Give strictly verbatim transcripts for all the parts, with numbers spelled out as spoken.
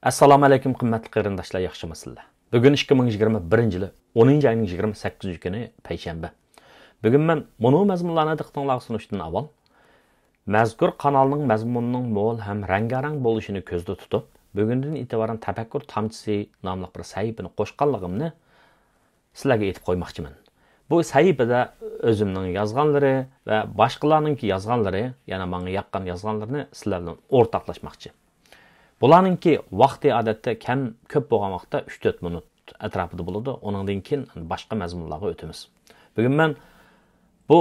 ئەسسالامۇ ئەلەيكۇم، قىممەتلىك قېرىنداشلار، ياخشىمۇسىلەر؟ بۈگۈن ئىككى مىڭ يىگىرمە بىرىنچى يىلى ئونىنچى ئاينىڭ يىگىرمە سەككىزىنچى كۈنى، پەيشەنبە. بۈگۈن مەن مۇنۇ مەزمۇنلارنى دىققىتىڭلارغا سۇنۇشتىن ئاۋۋال، مەزكۇر قانالنىڭ مەزمۇنىنىڭ مول ھەم رەڭگارەڭ بولۇشىنى كۆزدە تۇتۇپ، بۈگۈندىن ئېتىبارەن تەپەككۇر تامچىسى ناملىق بىر سەھىپىنى قوشقانلىقىمنى سىلەرگە ئېيتىپ قويماقچىمەن. بۇ سەھىپىدە ئۆزۈمنىڭ يازغانلىرى ۋە باشقىلارنىڭكى يازغانلىرى، يەنە ماڭا ياققان يازغانلىرىنى سىلەر بىلەن ئورتاقلاشماقچى. بۇلارنىڭكى ۋاقتى ئادەتتە كەم، كۆپ بولغان ۋاقىتتا ئۈچ تۆت مىنۇت ئەتراپىدا بولىدۇ. ئۇنىڭدىن كېيىن باشقا مەزمۇنلارغا ئۆتىمىز. بۈگۈن مەن بۇ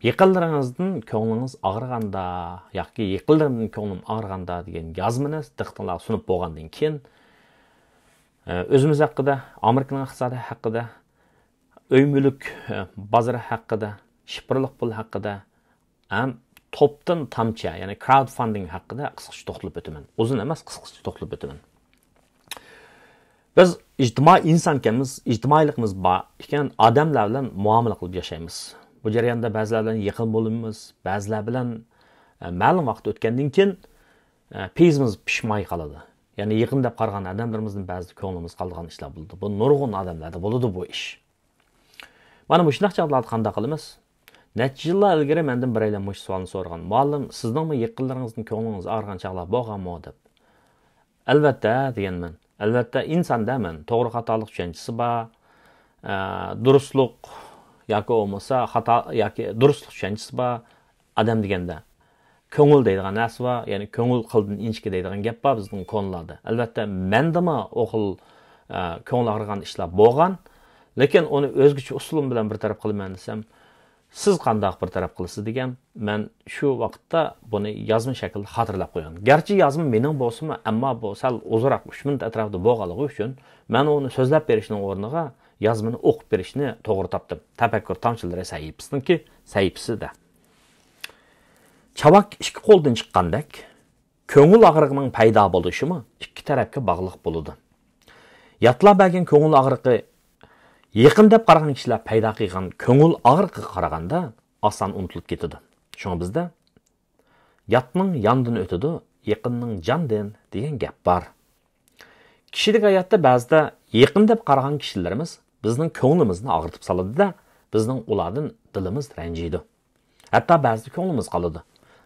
«يېقىنلىرىڭىزدىن كۆڭلىڭىز ئاغرىغاندا» ياكى «يېقىنلىرىمدىن كۆڭلۈم ئاغرىغاندا» دېگەن يازمىنى دىققىتىڭلارغا سۇنۇپ بولغاندىن كېيىن، ئۆزىمىز ھەققىدە، ئامېرىكىنىڭ ئىقتىسادى ھەققىدە، ئۆي-مۈلۈك بازىرى ھەققىدە، شىفىرلىق پۇل ھەققىدە، ھەم توپتىن تامچە، يەنى crowdfunding ھەققىدە قىسقىچە توختىلىپ ئۆتىمەن. ئۇزۇن ئەمەس، قىسقىچە توختىلىپ ئۆتىمەن. بىز ئىجتىمائىي ئىنسانكەنمىز، ئىجتىمائىيلىقىمىز بار ئىكەن، ئادەملەر بىلەن مۇئامىلە قىلىپ ياشايمىز. بۇ جەرياندا بەزىلەر بىلەن يېقىن بولىمىز، بەزىلەر بىلەن، ئە، مەلۇم ۋاقىت ئۆتكەندىن كېيىن، ئە، پېيىزىمىز پىشماي قالىدۇ. يەنى يېقىن دەپ قارىغان ئادەملىرىمىزدىن بەزىدە كۆڭلىمىز قالىدىغان ئىشلار بولىدۇ. بۇ نۇرغۇن ئادەملەردە بولىدۇ بۇ ئىش. مانا مۇشۇنداق چاغلاردا قانداق قىلىمىز؟ نەچچە يىللار ئىلگىرى مەندىن بىرەيلەن مۇشۇ سوئالنى سورىغان. «مۇئەللىم، سىزنىڭمۇ يېقىنلىرىڭىزدىن كۆڭلىڭىز ئاغرىغان چاغلار بولغانمۇ؟» دەپ. «ئەلۋەتتە» دېگەنمەن. ئەلۋەتتە، ئىنساندا مەن توغرا خاتالىق چۈشەنچىسى بار، ئە، دۇرۇسلۇق ياكى بولمىسا خاتا ياكى دۇرۇسلۇق چۈشەنچىسى بار ئادەم دېگەندە، كۆڭۈل دەيدىغان نەرسە بار، يەنى كۆڭۈل قىلدىن ئىنچىكە دەيدىغان گەپ بار بىزنىڭ كونىلاردا. ئەلۋەتتە، مەندىمۇ ئۇ خىل، ئە، كۆڭۈل ئاغرىغان ئىشلار بولغان، لېكىن ئۇنى ئۆزگىچە ئۇسۇلۇم بىلەن بىر تەرەپ قىلىمەن دېسەم، «سىز قانداق بىر تەرەپ قىلىسىز؟» دېگەن. مەن شۇ ۋاقىتتا بۇنى يازما شەكىلدە خاتىرىلەپ قويغان. گەرچە يازما مېنىڭ بولسىمۇ، ئەمما بۇ سەل ئۇزۇنراق، ئۈچ مىنۇت ئەتراپىدا بولغانلىقى ئۈچۈن، مەن ئۇنى سۆزلەپ بېرىشنىڭ ئورنىغا يازمىنى ئوقۇپ بېرىشنى توغرا تاپتىم. تەپەككۇر تامچىلىرى سەھىپىسىنىڭكى سەھىپىسىدە. چاۋاك ئىككى قولدىن چىققاندەك، كۆڭۈل ئاغرىقىنىڭ پەيدا بولۇشىمۇ ئىككى تەرەپكە باغلىق بولىدۇ. ياتلار بەرگەن كۆڭۈل ئاغرىقى يېقىن دەپ قارىغان كىشىلەر پەيدا قىلغان كۆڭۈل ئاغرىقىغا قارىغاندا ئاسان ئۇنتۇلۇپ كېتىدۇ. شۇڭا بىزدە «ياتنىڭ ياندىن ئۆتىدۇ، يېقىننىڭ جاندىن» دېگەن گەپ بار. كىشىلىك ھاياتتا بەزىدە يېقىن دەپ قارىغان كىشىلىرىمىز بىزنىڭ كۆڭلىمىزنى ئاغرىتىپ سالىدۇ-دە، بىزنىڭ ئۇلاردىن دىلىمىز رەنجىيدۇ. ھەتتا بەزىدە كۆڭلىمىز قالىدۇ.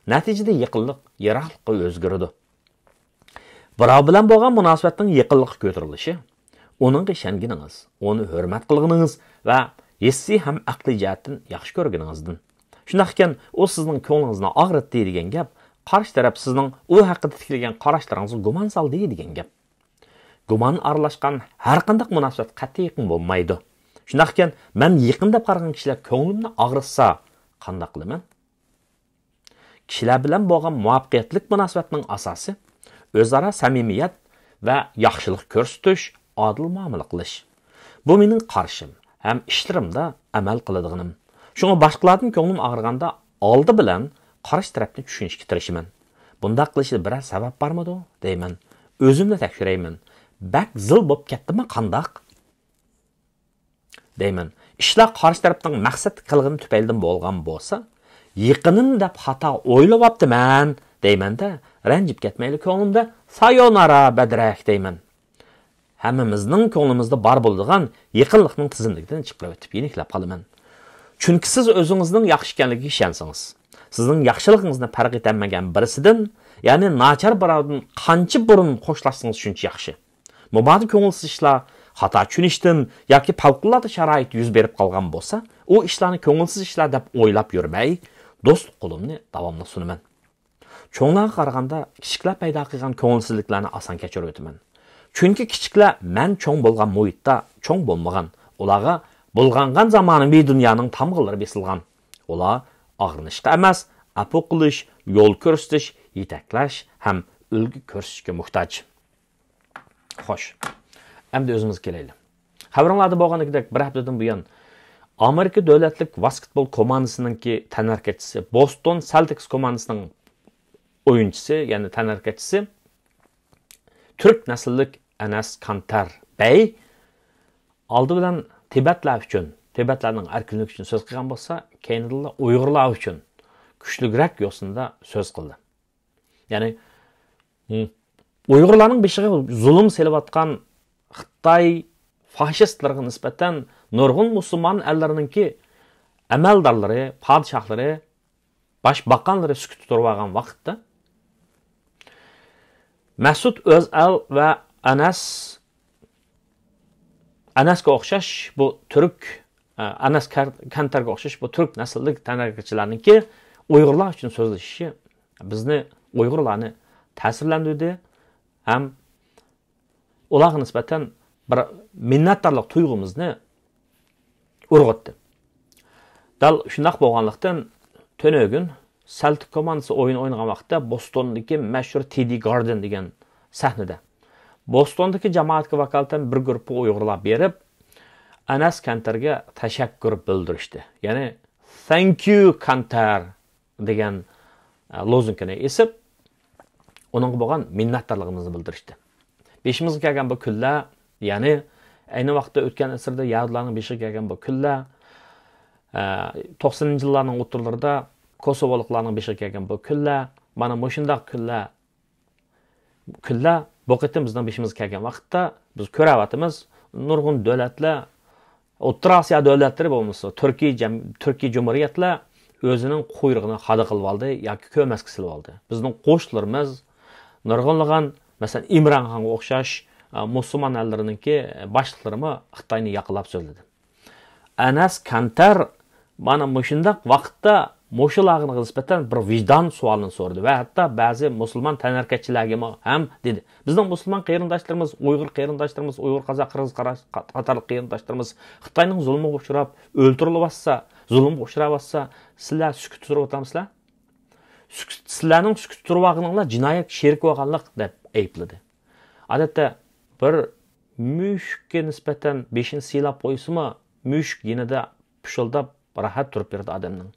نەتىجىدە يېقىنلىق يىراقلىققا ئۆزگىرىدۇ. بىراۋ بىلەن بولغان مۇناسىۋەتنىڭ يېقىنلىققا كۆتۈرۈلۈشى، ئۇنىڭغا ئىشەنگىنىڭىز، ئۇنى ھۆرمەت قىلغىنىڭىز ۋە ھېسسىي ھەم ئەقلىي جەھەتتىن ياخشى كۆرگىنىڭىزدىن. شۇنداقكەن، ئۇ سىزنىڭ كۆڭلىڭىزنى ئاغرىتتى دېگەن گەپ، قارشى تەرەپ سىزنىڭ ئۇ ھەققىدە تىكلىگەن قاراشلىرىڭىزغا گۇمان سالدى دېگەن گەپ. گۇمان ئارىلاشقان ھەرقانداق مۇناسىۋەت قەتئىي يېقىن بولمايدۇ. شۇنداقكەن، مەن يېقىن دەپ قارىغان كىشىلەر كۆڭلۈمنى ئاغرىتسا، قانداق قىلىمەن؟ كىشىلەر بىلەن بولغان مۇۋەپپەقىيەتلىك مۇناسىۋەتنىڭ ئاساسى ئۆزئارا سەمىمىيەت ۋە ياخشىلىق كۆرسىتىش، ئادىل مۇئامىلە قىلىش. بۇ مېنىڭ قارىشىم ھەم ئىشلىرىمدا ئەمەل قىلىدىغىنىم. شۇڭا باشقىلاردىن كۆڭلۈم ئاغرىغاندا ئالدى بىلەن قارشى تەرەپنى چۈشىنىشكە تىرىشىمەن. بۇنداق قىلىشىدا بىرەر سەۋەب بارمىدۇ دەيمەن. ئۆزۈمنى تەكشۈرەيمەن. بەك زىل بولۇپ كەتتىممۇ قانداق؟ دەيمەن. ئىشلار قارشى تەرەپنىڭ مەقسەت قىلغىنى تۈپەيلىدىن بولغان بولسا، يېقىنىم دەپ خاتا ئويلىۋاپتىمەن دەيمەن-دە، رەنجىپ كەتمەيلى كۆڭلۈمدە سايونارا بەدرەك دەيمەن. ھەممىمىزنىڭ كۆڭلىمىزدە بار بولىدىغان يېقىنلىقنىڭ تىزىملىكىدىن چىقىرىۋېتىپ يېنىكلەپ قالىمەن. چۈنكى سىز ئۆزىڭىزنىڭ ياخشى ئىكەنلىكىگە ئىشەنسىڭىز، سىزنىڭ ياخشىلىقىڭىزنى پەرق ئېتەلمىگەن بىرسىدىن، يەنى ناچار بىراۋدىن قانچە بۇرۇن خوشلاشسىڭىز شۇنچە ياخشى. مۇبادا كۆڭۈلسىز ئىشلار، خاتا چۈشىنىشتىن ياكى پەۋقۇلئاددە شارائىت يۈز بېرىپ قالغان بولسا، ئۇ ئىشلارنى كۆڭۈلسىز ئىشلار دەپ ئويلاپ يۈرمەي، دوستلۇق قولۇمنى داۋاملىق سۇنىمەن. چوڭلارغا قارىغاندا، كىچىكلەر پەيدا قىلغان كۆڭۈلسىزلىكلەرنى ئاسان كەچۈرۈۋېتىمەن. چۈنكى كىچىكلەر مەن چوڭ بولغان مۇھىتتا چوڭ بولمىغان، ئۇلارغا بۇلغانغان زامانىۋى دۇنيانىڭ تامغىلىرى بېسىلغان. ئۇلار ئاغرىنىشقا ئەمەس، ئەپۇ قىلىش، يول كۆرسىتىش، يېتەكلەش ھەم ئۈلگە كۆرسىتىشكە موھتاج. خوش، ئەمدى ئۆزىمىزگە كېلەيلى. خەۋىرىڭلاردا بولغىنىدەك، بىر ھەپتىدىن بۇيان ئامېرىكا دۆلەتلىك ۋاسكېتبول كوماندىسىنىڭكى تەنھەرىكەتچىسى، بوستون سېلتىكس كوماندىسىنىڭ ئويۇنچىسى، يەنى تەنھەرىكەتچىسى، تۈرك نەسىللىك ئەنەس كانتەر بەي ئالدى بىلەن تىبەتلەر ئۈچۈن، تىبەتلەرنىڭ ئەركىنلىكى ئۈچۈن سۆز قىلغان بولسا، كەينىدىنلا ئۇيغۇرلار ئۈچۈن كۈچلۈكرەك يوسۇندا سۆز قىلدى. يەنى، ھىم، ئۇيغۇرلارنىڭ بېشىغا زۇلۇم سېلىۋاتقان خىتاي فاشىستلىرىغا نىسبەتەن نۇرغۇن مۇسۇلمان ئەللىرىنىڭكى ئەمەلدارلىرى، پادىشاھلىرى باش باققانلىرى سۈكۈتتە تۇرۇۋالغان ۋاقىتتا، مەسۇت ئۆزەل ۋە ئەنەس، ئەنەسكە ئوخشاش بۇ تۈرك، ئەنەس كەنتەرگە ئوخشاش بۇ تۈرك نەسىللىك تەنھەرىكەتچىلەرنىڭكى ئۇيغۇرلار ئۈچۈن سۆزلىشىشى بىزنى، ئۇيغۇرلارنى تەسىرلەندۈردى ھەم ئۇلارغا نىسبەتەن بىر مىننەتدارلىق تۇيغۇمىزنى ئۇرغۇتتى. دەل شۇنداق بولغانلىقتىن، تۈنۈگۈن سەلتىك كوماندىسى ئويۇن ئوينىغان ۋاقىتتا بوستوندىكى مەشھۇر تىدى گاردېن دېگەن سەھنىدە، بوستوندىكى جامائەتكە ۋاكالىتەن بىر گۇرۇپپا ئۇيغۇرلار بېرىپ، ئەنەس كەنتەرگە تەشەككۈر بىلدۈرۈشتى. يەنى، «Thank you كەنتەر» دېگەن، ئە، لوزۇنكىنى ئېسىپ، ئۇنىڭغا بولغان مىننەتدارلىقىمىزنى بىلدۈرۈشتى. بېشىمىزغا كەلگەن بۇ كۈنلەر، يەنى ئەينى ۋاقىتتا ئۆتكەن ئەسىردە يەھۇدىيلارنىڭ بېشىغا كەلگەن بۇ كۈنلەر، ئە، توقسىنىنچى يىللارنىڭ ئوتتۇرىلىرىدا كوسوۋولۇقلارنىڭ بېشىغا كەلگەن بۇ كۈنلەر، مانا مۇشۇنداق كۈنلەر، كۈنلەر بۇ قېتىم بىزنىڭ بېشىمىزغا كەلگەن ۋاقىتتا، بىز كۆرۈۋاتىمىز، نۇرغۇن دۆلەتلەر، ئوتتۇرا ئاسىيا دۆلەتلىرى بولمىسا، تۈركىي جەم-، تۈركىي جۇمھۇرىيەتلەر ئۆزىنىڭ قۇيرۇقىنى خادا قىلىۋالدى ياكى كۆمەسكە سېلىۋالدى. بىزنىڭ قوشنىلىرىمىز، نۇرغۇنلىغان، مەسىلەن، ئىمران خانغا ئوخشاش، ئە، مۇسۇلمان ئەللىرىنىڭكى باشلىقلىرىمۇ خىتاينى ياقلاپ سۆزلىدى. ئەنەس كەنتەر مانا مۇشۇنداق ۋاقىتتا مۇشۇلارغا نىسبەتەن بىر ۋىجدان سوئالىنى سورىدى ۋە ھەتتا بەزى مۇسۇلمان تەنھەرىكەتچىلەرگىمۇ ھەم دېدى، بىزنىڭ مۇسۇلمان قېرىنداشلىرىمىز، ئۇيغۇر قېرىنداشلىرىمىز، ئۇيغۇر، قازاق، قىرغىز، قارا-، قاتارلىق قېرىنداشلىرىمىز خىتاينىڭ زۇلمىغا ئۇچراپ، ئۆلتۈرۈلۈۋاتسا، زۇلۇمغا ئۇچراۋاتسا، سىلەر سۈكۈتتە تۇرۇۋاتامسىلەر؟ سۈكۈت، سىلەرنىڭ سۈكۈتتە تۇرۇۋالغىنىڭلار جىنايەتكە شېرىك بولغانلىق دەپ ئەيىبلىدى. ئادەتتە بىر مۈشۈككە نىسبەتەن بېشىنى سىلاپ قويسىمۇ، مۈشۈك يېنىدا پۇشۇلداپ راھەت تۇرۇپ بېرىدۇ ئادەمنىڭ.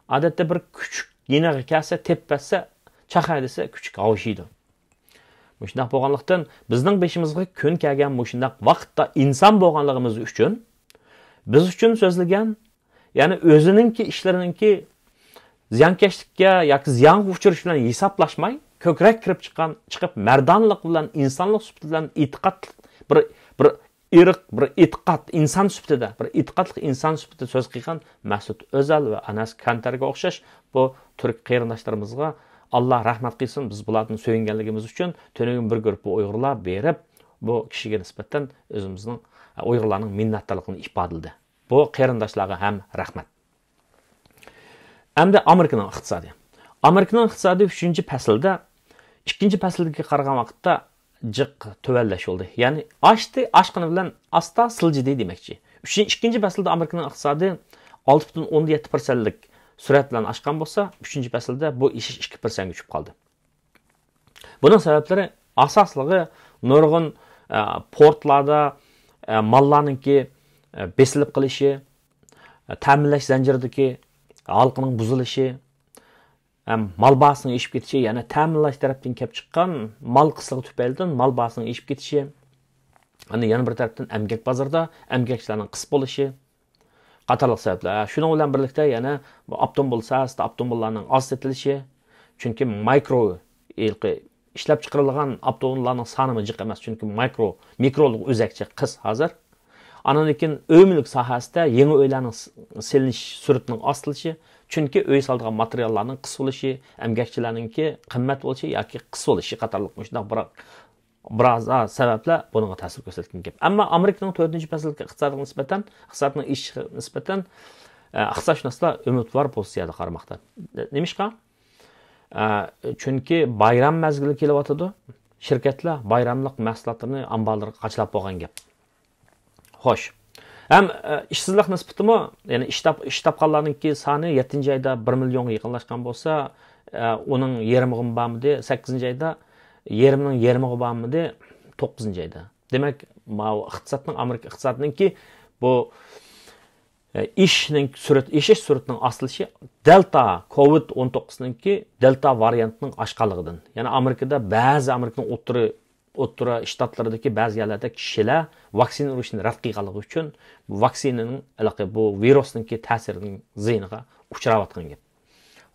ئادەتتە بىر كۈچۈك يېنىغا كەلسە، تېپىپ بەرسە، چاقاي دېسە، كۈچۈك ھاۋشىيدۇ. مۇشۇنداق بولغانلىقتىن، بىزنىڭ بېشىمىزغا كۈن كەلگەن مۇشۇنداق ۋاقىتتا ئىنسان بولغانلىقىمىز ئۈچۈن، بىز ئۈچۈن سۆزلىگەن، يەنى ئۆزىنىڭكى ئىشلىرىنىڭكى زىيانكەشلىككە ياكى زىيانغا ئۇچرىشى بىلەن ھېسابلاشماي، كۆكرەك كېرىپ چىققان، چىقىپ مەردانلىق بىلەن، ئىنسانلىق سۈپىتى بىلەن ئېتىقاد، بىر، بىر ئىرق، بىر ئېتىقاد، ئىنسان سۈپىتىدە، بىر ئېتىقادلىق ئىنسان سۈپىتىدە سۆز قىلغان مەسۇت ئۆزەل ۋە ئەنەس كەنتەرگە ئوخشاش بۇ تۈرك قېرىنداشلىرىمىزغا ئاللا رەھمەت قىلسۇن، بىز بۇلاردىن سۆيۈنگەنلىكىمىز ئۈچۈن تۈنۈگۈن بىر گۇرۇپپا ئۇيغۇرلار بېرىپ، بۇ كىشىگە نىسبەتەن ئۆزىمىزنىڭ، ئۇيغۇرلارنىڭ مىننەتدارلىقىنى ئىپادىلىدى. بۇ قېرىنداشلارغا ھەم رەھمەت. ئەمدى ئامېرىكىنىڭ ئىقتىسادى. ئامېرىكىنىڭ ئىقتىسادى ئۈچىنچى پەسىلدە ئىككىنچى پەسىلدىكىگە قارىغان ۋاقىتتا جىق تۆۋەنلەش بولدى. يەنى ئاشتى، ئاشقىنى بىلەن ئاستا سىلجىدى دېمەكچى. ئۈچىنچى، ئىككىنچى پەسىلدە ئامېرىكىنىڭ ئىقتىسادى ئالتە پۈتۈن ئوندىن يەتتە پىرسەنتلىك سۈرئەت بىلەن ئاشقان بولسا، ئۈچىنچى پەسىلدە بۇ ئېشىش ئىككى پىرسەنتكە چۈشۈپ قالدى. بۇنىڭ سەۋەبلىرى ئاساسلىقى نۇرغۇن، ئە، پورتلاردا، ئە، ماللارنىڭكى، ئە، بېسىلىپ قېلىشى، ئە، تەمىنلەش زەنجىرىدىكى ھالقىنىڭ بۇزۇلۇشى، ھەم مال باھاسىنىڭ ئېشىپ كېتىشى، يەنى تەمىنلەش تەرەپتىن كېلىپ چىققان مال قىسلىقى تۈپەيلىدىن مال باھاسىنىڭ ئېشىپ كېتىشى، ئەنە يەنە بىر تەرەپتىن ئەمگەك بازىرىدا ئەمگەكچىلەرنىڭ قىس بولۇشى قاتارلىق سەۋەبلەر. شۇنىڭ بىلەن بىرلىكتە يەنە بۇ ئاپتوموبىل ساھەسىدە ئاپتوموبىللارنىڭ ئاز سېتىلىشى، چۈنكى مايكرو ھېلىقى ئىشلەپچىقىرىلغان ئاپتوموبىللارنىڭ سانىمۇ جىق ئەمەس، چۈنكى مايكرو، مىكرولۇق ئۆزەكچە قىس ھازىر. ئاندىن كېيىن ئۆي مۈلۈك ساھەسىدە يېڭى ئۆيلەرنىڭ س-، سېلىنىش سۈرئىتىنىڭ ئاستىلىشى، چۈنكى ئۆي سالىدىغان ماتېرىياللارنىڭ قىس بولۇشى، ئەمگەكچىلەرنىڭكى قىممەت بولۇشى ياكى قىس بولۇشى قاتارلىق مۇشۇنداق بىر، بىرازا سەۋەبلەر بۇنىڭغا تەسىر كۆرسەتكەن گەپ. ئەمما ئامېرىكىنىڭ تۆتىنچى پەسىلدىكى ئىقتىسادىغا نىسبەتەن، ئىقتىسادنىڭ ئېشىشىغا نىسبەتەن، ئە، ئىقتىسادشۇناسلار ئۈمىدۋار پوزىتسىيەدە قارىماقتا. نېمىشقا؟ ئە، چۈنكى بايرام مەزگىلى كېلىۋاتىدۇ. شىركەتلەر بايراملىق مەھسۇلاتلىرىنى ئامبارلىرىغا قاچىلاپ بولغان گەپ. خوش. ھەم، ئە، ئىشسىزلىق نىسبىتىمۇ، يەنى ئىش تاپ-، ئىش تاپقانلارنىڭكى سانى يەتتىنچى ئايدا بىر مىليونغا يېقىنلاشقان بولسا، ئە، ئۇنىڭ يېرىمىغىمۇ بارمىدى، سەككىزىنچى ئايدا يېرىمنىڭ يېرىمىغا بارمىدى، توققۇزىنچى ئايدا. دېمەك، ماۋۇ ئىقتىسادنىڭ، ئامېرىكا ئىقتىسادىنىڭكى بۇ ئېشىشنىڭ سۈرئەت، ئېشىش سۈرئىتىنىڭ ئاستىلىشى دېلتا، كوۋىد ئون توققۇزنىڭكى دېلتا ۋارىيانتىنىڭ ئاشقانلىقىدىن. يەنى ئامېرىكىدا بەزى ئامېرىكىنىڭ ئوتتۇرا، ئوتتۇرا شتاتلىرىدىكى بەزى يەرلەردە كىشىلەر ۋاكسىنا ئۇرۇشنى رەت قىلغانلىقى ئۈچۈن ۋاكسىنىنىڭ، ھېلىقى بۇ ۋىرۇسنىڭكى تەسىرىنىڭ زىيىنىغا ئۇچراۋاتقان گەپ.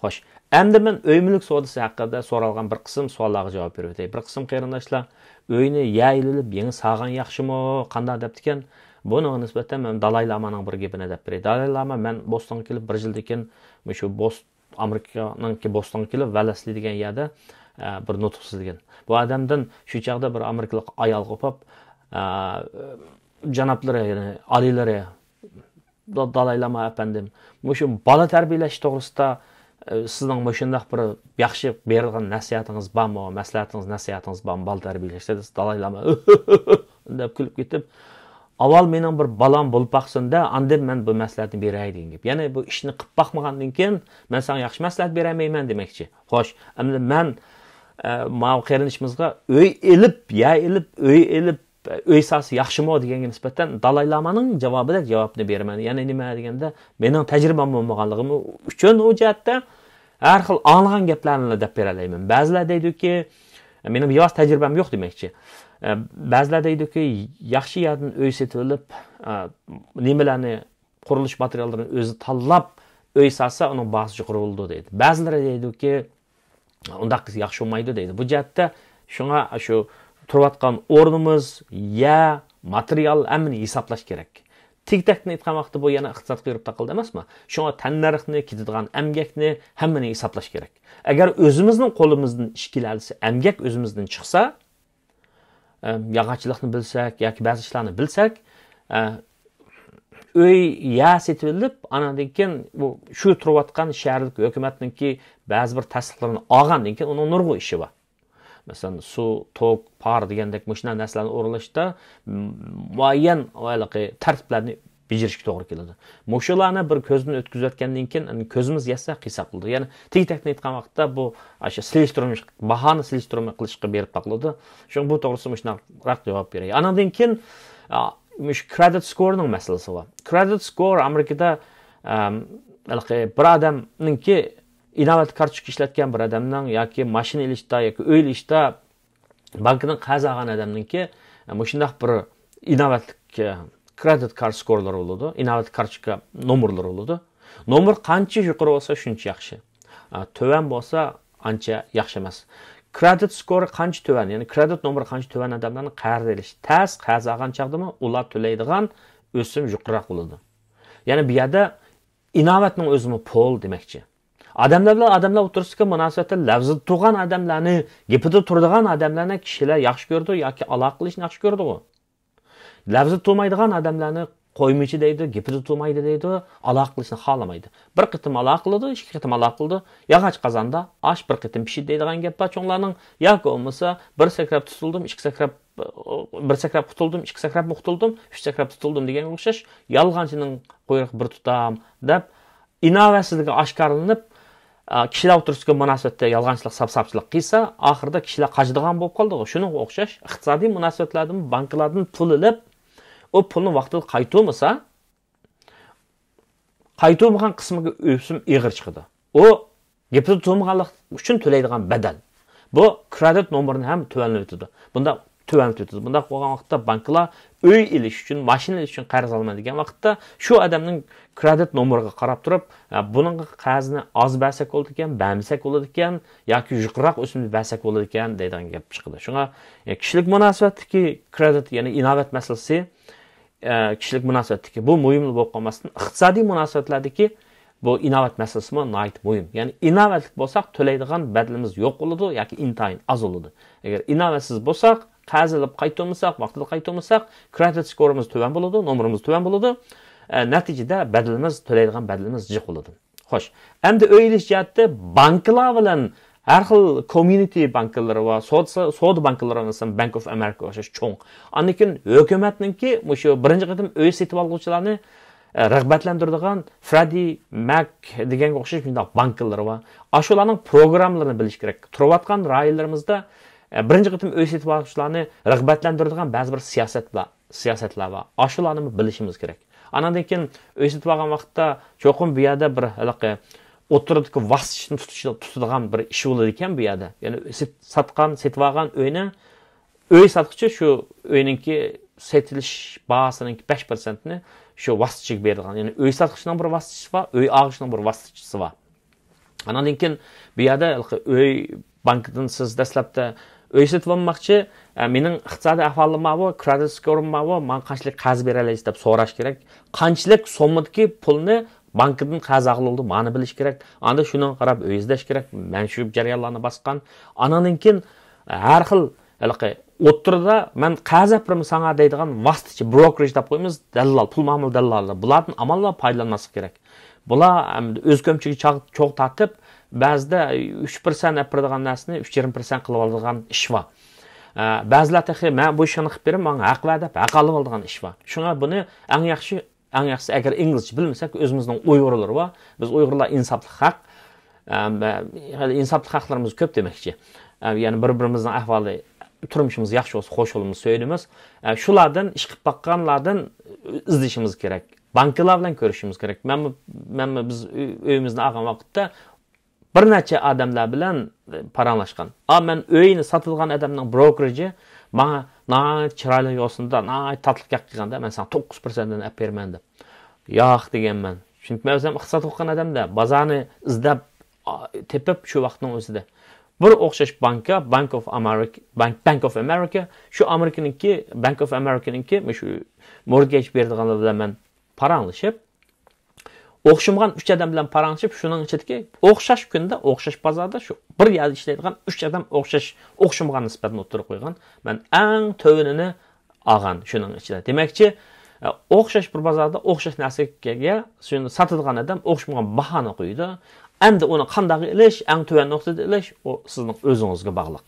خوش، ئەمدى مەن ئۆي مۈلۈك سودىسى ھەققىدە سورالغان بىر قىسىم سوئاللارغا جاۋاب بېرىۋېتەي. بىر قىسىم قېرىنداشلار ئۆينى يا ئېلىپ يېڭى سالغان ياخشىمۇ، قانداق دەپتىكەن؟ بۇنىڭغا نىسبەتەن مەن دالاي لامانىڭ بىر گېپىنى دەپ بېرەي. دالاي لاما مەن بوستونغا كېلىپ بىر يىلدىن كېيىن مۇشۇ بوست-، ئامېرىكىنىڭكى بوستونغا كېلىپ ۋەللەسلى دېگەن يەردە، ئە، بىر نۇتۇق سۆزلىگەن. بۇ ئادەمدىن شۇ چاغدا بىر ئامېرىكىلىق ئايالغا ئوپاپ، ئە، جانابلىرى، يەنى ئالىيلىرى، دا-، دالاي لاما ئەپەندىم، مۇشۇ بالا تەربىيەلەش توغرىسىدا، ئە، سىزنىڭ مۇشۇنداق بىر ياخشى بېرىدىغان نەسىھەتىڭىز بارمۇ؟ مەسلىھەتىڭىز، نەسىھەتىڭىز بارمۇ؟ بالا تەربىيەلەشتە دېسە، دالاي لاما دەپ كۈلۈپ كېتىپ، ئاۋۋال مېنىڭ بىر بالام بولۇپ باقسۇن-دە، ئاندىن مەن بۇ مەسلىھەتنى بېرەي دېگەن گەپ. يەنى بۇ ئىشنى قىلىپ باقمىغاندىن كېيىن مەن ساڭا ياخشى مەسلىھەت بېرەلمەيمەن دېمەكچى. خوش، ئەمدى مەن، ئە، ماۋۇ قېرىندىشىمىزغا ئۆي ئېلىپ، يەر ئېلىپ، ئۆي ئېلىپ، ئۆي سالسا ياخشىمۇ دېگەنگە نىسبەتەن دالاي لامانىڭ جاۋابىدەك جاۋابنى بېرىمەن. يەنى نېمە دېگەندە، مېنىڭ تەجرىبەم بولمىغانلىقىم ئۈچۈن ئۇ جەھەتتە ھەر خىل ئاڭلىغان گەپلەرنىلا دەپ بېرەلەيمەن. بەزىلەر دەيدۇكى، مېنىڭ بىۋاسىتە تەجرىبەم يوق دېمەكچى. ئە، بەزىلەر دەيدۇكى، ياخشى يەردىن ئۆي سېتىۋېلىپ، ئە، نېمىلەرنى، قۇرۇلۇش ماتېرىياللىرىنى ئۆزى تاللاپ ئۆي سالسا، ئۇنىڭ باھاسى يۇقىرى بولىدۇ دەيدۇ. بەزىلىرى دەيدۇكى، ئۇنداق قىلسا ياخشى بولمايدۇ دەيدۇ. بۇ جەھەتتە شۇڭا شۇ تۇرۇۋاتقان ئورنىمىز، يەر، ماتېرىيال، ھەممىنى ھېسابلاش كېرەك. تېگى-تەكتىنى ئېيتقان ۋاقىتتا بۇ يەنە ئىقتىسادقا كىرىپ تاقىلىدۇ ئەمەسمۇ؟ شۇڭا تەننەرخنى، كېتىدىغان ئەمگەكنى ھەممىنى ھېسابلاش كېرەك. ئەگەر ئۆزىمىزنىڭ قولىمىزدىن ئىش كېلەلىسە، ئەمگەك ئۆزىمىزدىن چىقسا، ئە، ياغاچچىلىقنى بىلسەك ياكى بەزى ئىشلارنى بىلسەك، ئە، ئۆي، يەر سېتىۋېلىپ، ئاناندىن كېيىن بۇ شۇ تۇرۇۋاتقان شەھەرلىك ھۆكۈمەتنىڭكى بەزى بىر تەستىقلىرىنى ئالغاندىن كېيىن ئۇنىڭ نۇرغۇن ئىشى بار. مەسىلەن، سۇ، توك، پار دېگەندەك مۇشۇنداق نەرسىلەرنى ئورۇنلاشتا، م، مۇئەييەن ھېلىقى تەرتىپلەرنى بېجىرىشكە توغرا كېلىدۇ. مۇشۇلارنى بىر كۆزدىن ئۆتكۈزۈۋەتكەندىن كېيىن، كۆزىمىز يەتسە قىلساق بولىدۇ. يەنى تېگى-تەكتىنى ئېيتقان ۋاقىتتا بۇ ئاشۇ سېلىشتۇرما، باھانى سېلىشتۇرما قىلىشقا بېرىپ تاقىلىدۇ. شۇڭا بۇ توغرىسىدا مۇشۇنداقراق جاۋاب بېرەي. ئانىڭدىن كېيىن، ئا، مۇشۇ كرېدىت سكورنىڭ مەسىلىسى بار. كرېدىت سكور ئامېرىكىدا، ئەم، ھېلىقى بىر ئادەمنىڭكى ئىناۋەت كارتوچكا ئىشلەتكەن بىر ئادەمنىڭ ياكى ماشىنا ئېلىشتا ياكى ئۆي ئېلىشتا بانكىدىن قەرز ئالغان ئادەمنىڭكى، ئە، مۇشۇنداق بىر ئىناۋەتلىك، ئە، كرېدىت كارت سكورلىرى بولىدۇ، ئىناۋەت كارتوچكا نومۇرلىرى بولىدۇ. نومۇر قانچە يۇقىرى بولسا، شۇنچە ياخشى. ئە، تۆۋەن بولسا، ئانچە ياخشى ئەمەس. كرېدىت سكورى قانچە تۆۋەن، يەنى كرېدىت نومۇرى قانچە تۆۋەن ئادەملەرنىڭ قەرز ئېلىشى تەس، قەرز ئالغان چاغدىمۇ ئۇلار تۆلەيدىغان ئۆسۈم يۇقىرىراق بولىدۇ. يەنى بۇ يەردە ئىناۋەتنىڭ ئۆزىمۇ پۇل دېمەكچى. ئادەملەر بىلەن ئادەملەر ئوتتۇرىسىدىكى مۇناسىۋەتتە لەۋزىدە تۇرغان ئادەملەرنى، گېپىدە تۇرىدىغان ئادەملەرنى كىشىلەر ياخشى كۆرىدۇ ياكى ئالاقە قىلىشنى ياخشى كۆرىدىغۇ. لەۋزىدە تۇرمايدىغان ئادەملەرنى قويمىچى دەيدۇ، گېپىدە تۇرمايدۇ دەيدۇ، ئالاقە قىلىشنى خالىمايدۇ. بىر قېتىم ئالاقە قىلىدۇ، ئىككى قېتىم ئالاقە قىلىدۇ. ياغاچ قازاندا ئاش بىر قېتىم پىشىدۇ دەيدىغان گەپ بار چوڭلارنىڭ. ياكى بولمىسا بىر سەكرەپ تۇتۇلدۇم، ئىككى سەكرەپ، بىر سەكرەپ قۇتۇلدۇم، ئىككى سەكرەپمۇ قۇتۇلدۇم، ئۈچ سەكرەپ تۇتۇلدۇم دېگەنگە ئوخشاش، يالغانچىنىڭ قۇيرۇقى بىر تۇتام دەپ ئىناۋەتسىزلىكى ئاشكارىلىنىپ، ئا، كىشىلەر ئوتتۇرىسىدىكى مۇناسىۋەتتە يالغانچىلىق، ساپساپچىلىق قىلسا، ئاخىرىدا كىشىلەر قاچىدىغان بولۇپ قالىدىغۇ. شۇنىڭغا ئوخشاش ئىقتىسادىي مۇناسىۋەتلەردىمۇ بانكىلاردىن پۇل ئېلىپ، ئۇ پۇلنى ۋاقتىدا قايتۇرمىسا، قايتۇرمىغان قىسمىغا ئۆسۈم ئېغىر چىقىدۇ. ئۇ گېپىدە تۇرمىغانلىق ئۈچۈن تۆلەيدىغان بەدەل. بۇ كرېدىت نومۇرىنى ھەم تۆۋەنلىتىدۇ. بۇنداق تۆۋەنلىتىۋېتىدۇ. بۇنداق بولغان ۋاقىتتا بانكىلار ئۆي ئېلىش ئۈچۈن، ماشىنا ئېلىش ئۈچۈن قەرز ئالىمەن دېگەن ۋاقىتتا شۇ ئادەمنىڭ كرېدىت نومۇرىغا قاراپ تۇرۇپ، ئە، بۇنىڭغا قەرزنى ئاز بەرسەك بولىدىكەن، بەرمىسەك بولىدىكەن ياكى يۇقىرىراق ئۆسۈمدە بەرسەك بولىدىكەن دەيدىغان گەپ چىقىدۇ. شۇڭا، ئە، كىشىلىك مۇناسىۋەتتىكى كرېدىت، يەنى ئىناۋەت مەسىلىسى، ئە، كىشىلىك مۇناسىۋەتتىكى بۇ مۇھىملا بولۇپ قالماستىن، ئىقتىسادىي مۇناسىۋەتلەردىكى بۇ ئىناۋەت مەسىلىسىمۇ ناھايىتى مۇھىم. يەنى ئىناۋەتلىك بولساق، تۆلەيدىغان بەدىلىمىز يوق بولىدۇ ياكى ئىنتايىن ئاز بولىدۇ. ئەگەر ئىناۋەتسىز بولساق، قەرز ئېلىپ قايتۇرمىساق، ۋاقتىدا قايتۇرمىساق، كرېدىت سكورىمىز تۆۋەن بولىدۇ، نومۇرىمىز تۆۋەن بولىدۇ. ئە، نەتىجىدە بەدىلىمىز، تۆلەيدىغان بەدىلىمىز جىق بولىدۇ. خوش، ئەمدى ئۆي ئېلىش جەھەتتە بانكىلار بىلەن ھەر خىل كومميۇنىتى بانكىلىرى بار، سودا، سودا بانكىلىرى، مەسىلەن، بانك ئوف ئامېرىكا ئوخشاش چوڭ. ئاندىن كېيىن ھۆكۈمەتنىڭكى مۇشۇ بىرىنچى قېتىم ئۆي سېتىپ ئالغۇچىلارنى، ئە، رىغبەتلەندۈرىدىغان فرېددى ماك دېگەنگە ئوخشاش مۇنداق بانكىلىرى بار. ئاشۇلارنىڭ پروگراممىلىرىنى بىلىش كېرەك. تۇرۇۋاتقان رايونلىرىمىزدا، ئە، بىرىنچى قېتىم ئۆي سېتىپ ئالغۇچىلارنى رىغبەتلەندۈرىدىغان بەزى بىر سىياسەتلەر، سىياسەتلەر بار. ئاشۇلارنىمۇ بىلىشىمىز كېرەك. ئاناندىن كېيىن ئۆي سېتىپ ئالغان ۋاقىتتا چوقۇم بۇ يەردە بىر ھېلىقى ئوتتۇرىدىكى ۋاسىتىچىنى تۇتۇش، تۇتىدىغان بىر ئىش بولىدىكەن بۇ يەردە. يەنى سېت-، ساتقان، سېتىپ ئالغان ئۆينى ئۆي ساتقۇچى شۇ ئۆينىڭكى سېتىلىش باھاسىنىڭكى بەش پىرسەنتىنى شۇ ۋاسىتىچىگە بېرىدىغان. يەنى ئۆي ساتقۇچىنىڭ بىر ۋاسىتىچىسى بار، ئۆي ئالغۇچىنىڭ بىر ۋاسىتىچىسى بار. ئاناندىن كېيىن بۇ يەردە ھېلىقى ئۆي، بانكىدىن سىز دەسلەپتە ئۆي سېتىپ ئالماقچى، ئە، مېنىڭ ئىقتىسادىي ئەھۋالىم ماۋۇ، كرېدىت سكورىم ماۋۇ، ماڭا قانچىلىك قەرز بېرەلەيسىز دەپ سوراش كېرەك. قانچىلىك سوممىدىكى پۇلنى بانكىدىن قەرز ئالغىلى بولىدۇ، مانى بىلىش كېرەك. ئاندىن شۇنىڭغا قاراپ ئۆي ئىزدەش كېرەك. مەن شۇ جەريانلارنى باسقان. ئاناندىن كېيىن ھەر خىل ھېلىقى ئوتتۇرىدا مەن قەرز ئەپ بېرىمەن ساڭا دەيدىغان ۋاسىتىچى، بروكرېج دەپ قويىمىز، دەللال، پۇل مۇئامىلە دەللالى. بۇلاردىن ئامال بار پايدىلانماسلىق كېرەك. بۇلار ئەمدى ئۆز كۆمچىكى چاغ-، چوغ تارتىپ، بەزىدە ئۈچ پىرسەنت ئەپ بېرىدىغان نەرسىنى ئۈچ يېرىم پىرسەنت قىلىۋالىدىغان ئىش بار. ئە، بەزىلەر تېخى مەن بۇ ئىشنى قىلىپ بېرىمەن، ماڭا ھەق بەر دەپ ھەق ئالىۋالىدىغان ئىش بار. شۇڭا بۇنى ئەڭ ياخشى، ئەڭ ياخشىسى ئەگەر ئىنگلىزچە بىلمىسەك، ئۆزىمىزنىڭ ئۇيغۇرلىرى بار. بىز ئۇيغۇرلار ئىنساپلىق خەق. ئە، ئىنساپلىق خەقلىرىمىز كۆپ دېمەكچى. ئە، يەنى بىر-بىرىمىزنىڭ ئەھۋالى، تۇرمۇشىمىز ياخشى بولسا خوش بولىمىز، سۆيۈنىمىز. ئە، شۇلاردىن، ئىش قىلىپ باققانلاردىن ئىزدىشىمىز كېرەك. بانكىلار بىلەن كۆرۈشۈمىز كېرەك. مەنمۇ، مەنمۇ بىز ئۆي-، ئۆيىمىزنى ئالغان ۋاقىتتا بىر نەچچە ئادەملەر بىلەن پاراڭلاشقان. ئا، مەن ئۆينى ساتىدىغان ئادەمنىڭ بروكېرىجى ماڭا ناھايىتى چىرايلىق يوسۇندا، ناھايىتى تاتلىق گەپ قىلغاندا، مەن ساڭا توققۇز پىرسەنتتىن ئەپ بېرىمەن دەپ. ياق دېگەنمەن. چۈنكى مەن ئۆزۈم ئىقتىساد ئوقۇغان ئادەمدە، بازارنى ئىزدەپ، ئا، تېپىپ شۇ ۋاقىتنىڭ ئۆزىدە. بىر ئوخشاش بانكا، بانك ئوف ئامېرىكا، بانك، بانك ئوف ئامېرىكا، شۇ ئامېرىكىنىڭكى، بانك ئوف ئامېرىكىنىڭكى شۇ مورگېج بېرىدىغانلار بىلەن مەن پاراڭلىشىپ، ئوخشىمىغان ئۈچ ئادەم بىلەن پاراڭلىشىپ، شۇنىڭ ئىچىدىكى ئوخشاش كۈندە، ئوخشاش بازاردا شۇ بىر يەردە ئىشلەيدىغان ئۈچ ئادەم ئوخشاش، ئوخشىمىغان نىسبەتنى ئوتتۇرىغا قويغان. مەن ئەڭ تۆۋىنىنى ئالغان شۇنىڭ ئىچىدە. دېمەكچى، ئە، ئوخشاش بىر بازاردا ئوخشاش نەرسىگە شۇنى ساتىدىغان ئادەم ئوخشىمىغان باھانى قويىدۇ. ئەمدى ئۇنى قانداق ئېلىش، ئەڭ تۆۋەن نۇقتىدا ئېلىش، ئۇ سىزنىڭ ئۆزىڭىزگە باغلىق.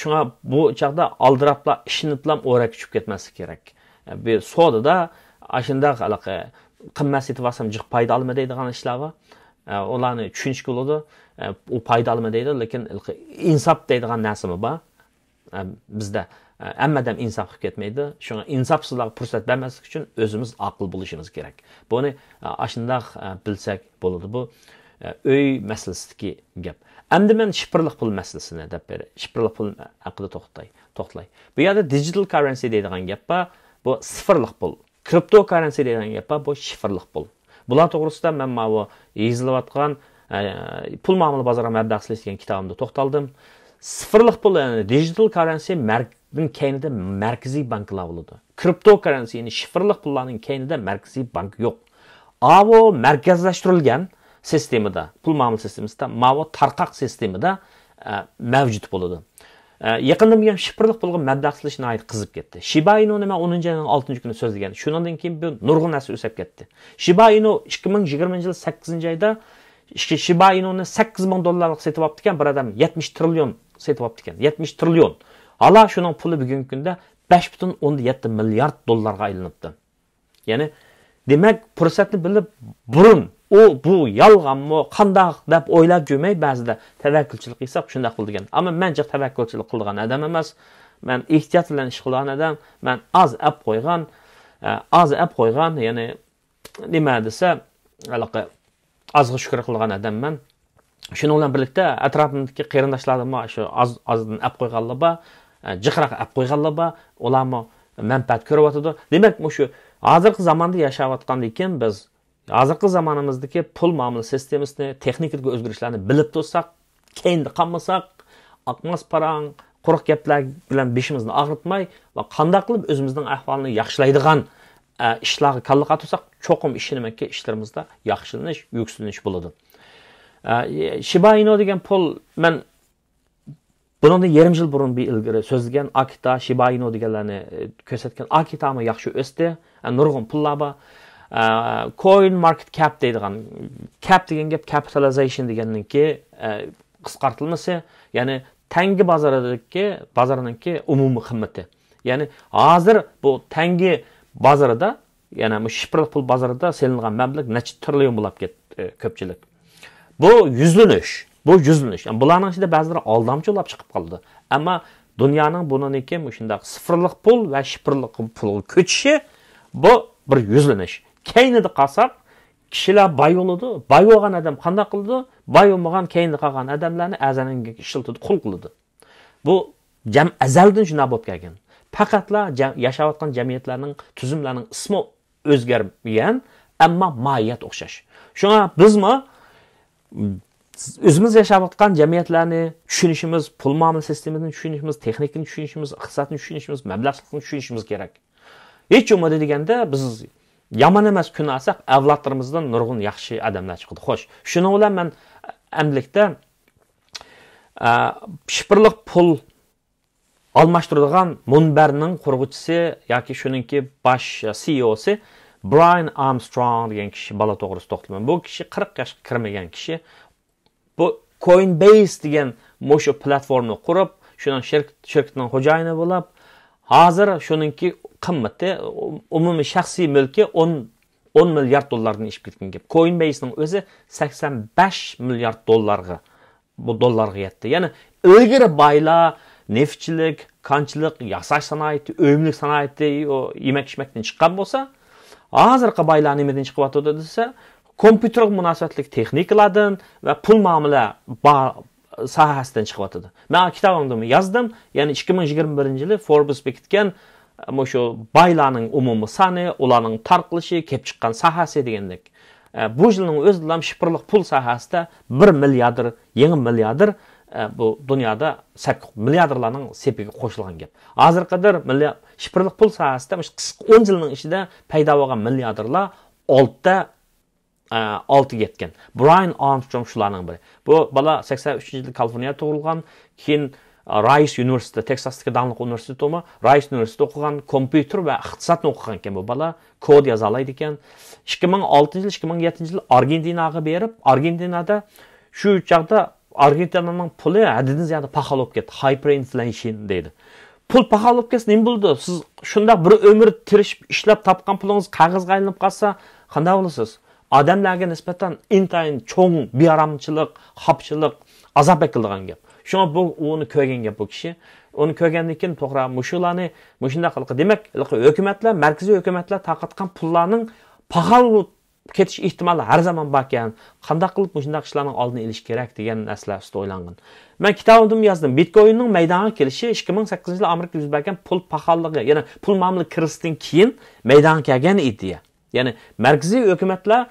شۇڭا بۇ چاغدا ئالدىراپلا، ئىشىنىپلا ئورەك چۈشۈپ كەتمەسلىك كېرەك. بىر سودىدا ئاشۇنداق ھېلىقى قىممەت سېتىپ ئالسام جىق پايدا ئالىمەن دەيدىغان ئىشلار بار. ئۇلارنى چۈشىنىشكە بولىدۇ. ئۇ پايدا ئالىمەن دەيدۇ، لېكىن ھېلىقى ئىنساپ دەيدىغان نەرسىمۇ بار. بىزدە ھەممە ئادەم ئىنساپ قىلىپ كەتمەيدۇ. شۇڭا ئىنساپسىزلارغا پۇرسەت بەرمەسلىك ئۈچۈن ئۆزىمىز ئاقىل بولۇشىمىز كېرەك. بۇنى ئاشۇنداق بىلسەك بولىدۇ. بۇ ئۆي مەسىلىسىدىكى گەپ. ئەمدى مەن شىفىرلىق پۇل مەسىلىسىنى دەپ بېرەي. شىفىرلىق پۇل ھەققىدە توختاي-، توختىلاي. بۇ يەردە دىجىتال كاررېنسى دەيدىغان گەپ بار. بۇ سىفىرلىق پۇل. كرىپتو كاررېنسى دەيدىغان گەپ بار. بۇ شىفىرلىق پۇل. بۇلار توغرىسىدا مەن ماۋۇ يېزىلىۋاتقان، ئە، پۇل مۇئامىلە بازىرىغا مەبلەغ سېلىش دېگەن كىتابىمدا توختالدىم. سىفىرلىق پۇل، يەنى دىجىتال كاررېنسى مەر-، نىڭ كەينىدە مەركىزىي بانكىلار بولىدۇ. كرىپتو كاررېنسى، يەنى شىفىرلىق پۇللارنىڭ كەينىدە مەركىزىي بانكا يوق. ئاۋۇ مەركەزلەشتۈرۈلگەن سىستېمىدا، پۇل مۇئامىلە سىستېمىسىدا، ماۋۇ تارقاق سىستېمىدا، ئە، مەۋجۇت بولىدۇ. ئە، يېقىندىن بۇيان شىفىرلىق پۇلغا مەبلەغ سېلىش ناھايىتى قىزىپ كەتتى. شىبا ئىنۇنى مەن ئونىنچى ئاينىڭ ئالتىنچى كۈنى سۆزلىگەن. شۇنىڭدىن كېيىن بۇ نۇرغۇن نەرسە ئۆسۈپ كەتتى. شىبا ئىنۇ ئىككى مىڭ يىگىرمىنچى يىل سەككىزىنچى ئايدا، شى-، شىبا ئىنۇنى سەككىز مىڭ دوللارلىق سېتىۋاپتىكەن بىر ئادەم، يەتمىش تىرىليون سېتىۋاپتىكەن. يەتمىش تىرىليون. ھالا شۇنىڭ پۇلى بۈگۈنكى كۈندە بەش پۈتۈن ئوندىن يەتتە مىليارد دوللارغا ئايلىنىپتۇ. يەنى، دېمەك، پۇرسەتنى بىلىپ، بۇرۇن ئۇ، بۇ يالغانمۇ، قانداق دەپ ئويلاپ يۈرمەي، بەزىدە تەۋەككۈلچىلىك قىلساق شۇنداق بولىدىكەن. ئەمما مەن جىق تەۋەككۈلچىلىك قىلىدىغان ئادەم ئەمەس. مەن ئېھتىيات بىلەن ئىش قىلىدىغان ئادەم. مەن ئاز ئەپ قويغان، ئە، ئاز ئەپ قويغان، يەنى نېمە دېسە، ھېلىقى ئازغا شۈكۈر قىلغان ئادەممەن. شۇنىڭ بىلەن بىرلىكتە ئەتراپىمدىكى قېرىنداشلاردىنمۇ شۇ ئاز، ئازدىن ئەپ قويغانلار بار، ئە، جىقراق ئەپ قويغانلار بار. ئۇلارمۇ مەنپەئەت كۆرۈۋاتىدۇ. دېمەك، مۇشۇ ھازىرقى زاماندا ياشاۋاتقاندىكىن بىز ھازىرقى زامانىمىزدىكى پۇل مۇئامىلە سىستېمىسىنى، تېخنىكىدىكى ئۆزگىرىشلەرنى بىلىپ تۇرساق، كەينىدە قالمىساق، ئاقماس پاراڭ، قۇرۇق گەپلەر بىلەن بېشىمىزنى ئاغرىتماي ۋە قانداق قىلىپ ئۆزىمىزنىڭ ئەھۋالىنى ياخشىلايدىغان، ئە، ئىشلارغا كاللا قاتۇرساق، چوقۇم ئىشىنىمەنكى، ئىشلىرىمىزدا ياخشىلىنىش، يۈكسىلىنىش بولىدۇ. ئە، شىبا ئىنۇ دېگەن پۇل، مەن بۇنىڭدىن يېرىم يىل بۇرۇن بىر ئىلگىرى سۆزلىگەن ئاكىتا، شىبا ئىنۇ دېگەنلەرنى، ئە، كۆرسەتكەن. ئاكىتامۇ ياخشى ئۆستى. ئە، نۇرغۇن پۇللار بار. ئە، كوين ماركېت كەپ دەيدىغان، كەپ دېگەن گەپ كەپىتالىزېيشن دېگەننىڭكى، ئە، قىسقارتىلمىسى، يەنى تەڭگە بازىرىدىكى، بازىرىنىڭكى ئومۇمىي قىممىتى. يەنى ھازىر بۇ تەڭگە بازىرىدا، يەنى مۇشۇ شىفىرلىق پۇل بازىرىدا سېلىنغان مەبلەغ نەچچە تىرىليون بولاپ كەتتى، ئە، كۆپچىلىك. بۇ يۈزلىنىش، بۇ يۈزلىنىش. يەنى بۇلارنىڭ ئىچىدە بەزىلىرى ئالدامچى بولاپ چىقىپ قالىدۇ. ئەمما دۇنيانىڭ بۇنىڭكى مۇشۇنداق سىفىرلىق پۇل ۋە شىفىرلىق پۇلغا كۆچۈشى، بۇ بىر يۈزلىنىش. كەينىدە قالساق، كىشىلەر باي بولىدۇ. باي بولغان ئادەم قانداق قىلىدۇ؟ باي بولمىغان كەينىدە قالغان ئادەملەرنى ئەرزان ئىشلىتىدۇ، قۇل قىلىدۇ. بۇ جەم-، ئەزەلدىن شۇنداق بولۇپ كەلگەن. پەقەتلا جە-، ياشاۋاتقان جەمئىيەتلەرنىڭ، تۈزۈملەرنىڭ ئىسمى ئۆزگەرمىگەن، ئەمما ماھىيەت ئوخشاش. شۇڭا بىزمۇ ئۆزىمىز ياشاۋاتقان جەمئىيەتلەرنى چۈشىنىشىمىز، پۇل مۇئامىلە سىستېمىسىنى چۈشىنىشىمىز، تېخنىكىنى چۈشىنىشىمىز، ئىقتىسادنى چۈشىنىشىمىز، مەبلەغ سىرچىتىشنى چۈشىنىشىمىز كېرەك. ھېچ بولمىدى دېگەندە، بىز يامان ئەمەس كۈن ئالساق، ئەۋلادلىرىمىزدىن نۇرغۇن ياخشى ئادەملەر چىقىدۇ. خوش، شۇنىڭ بىلەن مەن ئەمدىلىكتە، ئە، شىفىرلىق پۇل ئالماشتۇرىدىغان مۇنبەرنىڭ قۇرغۇچىسى ياكى شۇنىڭكى باش سىئىئوسى برايان ئارمسترونگ دېگەن كىشى، بالا توغرىسىدا توختىلىمەن. بۇ كىشى قىرىق ياشقا كىرمىگەن كىشى. بۇ كوينبەيس دېگەن مۇشۇ پلاتفورمىنى قۇرۇپ، شۇنىڭ شىرك-، شىركىتىنىڭ خوجايىنى بولۇپ، ھازىر شۇنىڭكى قىممىتى، ئومۇمىي شەخسىي مۈلكى ئون، ئون مىليارد دوللاردىن ئېشىپ كەتكەن گەپ. كوينبەيسنىڭ ئۆزى سەكسەن بەش مىليارد دوللارغا، بۇ دوللارغا يەتتى. يەنى ئىلگىرى بايلار نېفىتچىلىك، كانچىلىق، ياساش سانائىتى، ئۆيۈملۈك سانائىتى، ئۇ يېمەك-ئىچمەكتىن چىققان بولسا، ھازىرقى بايلار نېمىدىن چىقىۋاتىدۇ دېسە، كومپيۇتېرغا مۇناسىۋەتلىك تېخنىكىلاردىن ۋە پۇل مۇئامىلە با-، ساھەسىدىن چىقىۋاتىدۇ. مەن كىتابىمدىمۇ يازدىم، يەنى ئىككى مىڭ يىگىرمە بىرىنچى يىلى فوربس بېكىتكەن، مۇشۇ بايلارنىڭ ئومۇمىي سانى، ئۇلارنىڭ تارقىلىشى، كېلىپ چىققان ساھەسى دېگەندەك. ئە، بۇ يىلنىڭ ئۆزىدىلا شىفىرلىق پۇل ساھەسىدە بىر مىلياردىر، يېڭى مىلياردىر، ئە، بۇ دۇنيادا سەپ-، مىلياردېرلارنىڭ سېپىگە قوشۇلغان گەپ. ھازىرغا قەدەر مىليا-، شىفىرلىق پۇل ساھەسىدە مۇشۇ قىسقا ئون يىلنىڭ ئىچىدە پەيدا بولغان مىلياردېرلار ئالتە، ئە، ئالتىگە يەتكەن. برايان ئارمسترونگ شۇلارنىڭ بىرى. بۇ بالا سەكسەن ئۈچىنچى يىلى كالىفورنىيەدە تۇغۇلغان، كېيىن، ئە، رايس ئۇنىۋېرسىتېتى، تېكساستىكى داڭلىق ئۇنىۋېرسىتېت ئۇمۇ، رايس ئۇنىۋېرسىتېتىدا ئوقۇغان، كومپيۇتېر ۋە ئىقتىسادنى ئوقۇغان ئىكەن بۇ بالا. كود يازالايدىكەن. ئىككى مىڭ ئالتىنچى يىل، ئىككى مىڭ يەتتىنچى يىل ئارگېنتىناغا بېرىپ، ئارگېنتىنادا شۇ چاغدا ئارگېنتىنانىڭ پۇلى ھەددىدىن زىيادە پاخال بولۇپ كەتتى. ھايپېرئىنفلېيشن دەيدۇ. پۇل پاخال بولۇپ كەتسە نېمە بولىدۇ؟ سىز شۇنداق بىر ئۆمۈر تىرىشىپ ئىشلەپ تاپقان پۇلىڭىز قەغەزگە ئايلىنىپ قالسا، قانداق بولىسىز؟ ئادەملەرگە نىسبەتەن ئىنتايىن چوڭ بىئارامچىلىق، خاپىچىلىق، ئازاب ئەكېلىدىغان گەپ. شۇڭا بۇ، ئۇنى كۆرگەن گەپ بۇ كىشى. ئۇنى كۆرگەندىن كېيىن توغرا مۇشۇلارنى، مۇشۇنداق قىلىقى. دېمەك، ھېلىقى ھۆكۈمەتلەر، مەركىزىي ھۆكۈمەتلەر تارقاتقان پۇللارنىڭ پاخال بولۇپ كېتىش ئېھتىمالى ھەر زامان باركەن. قانداق قىلىپ مۇشۇنداق ئىشلارنىڭ ئالدىنى ئېلىش كېرەك دېگەن نەرسىلەر ئۈستىدە ئويلانغان. مەن كىتابىمدىمۇ يازدىم. بىتكويننىڭ مەيدانغا كېلىشى ئىككى مىڭ سەككىزىنچى يىلى ئامېرىكىدا يۈز بەرگەن پۇل پاخاللىقى، يەنى پۇل مۇئامىلە كىرىزىسىدىن كېيىن مەيدانغا كەلگەن ئىدىيە. يەنى مەركىزىي ھۆكۈمەتلەر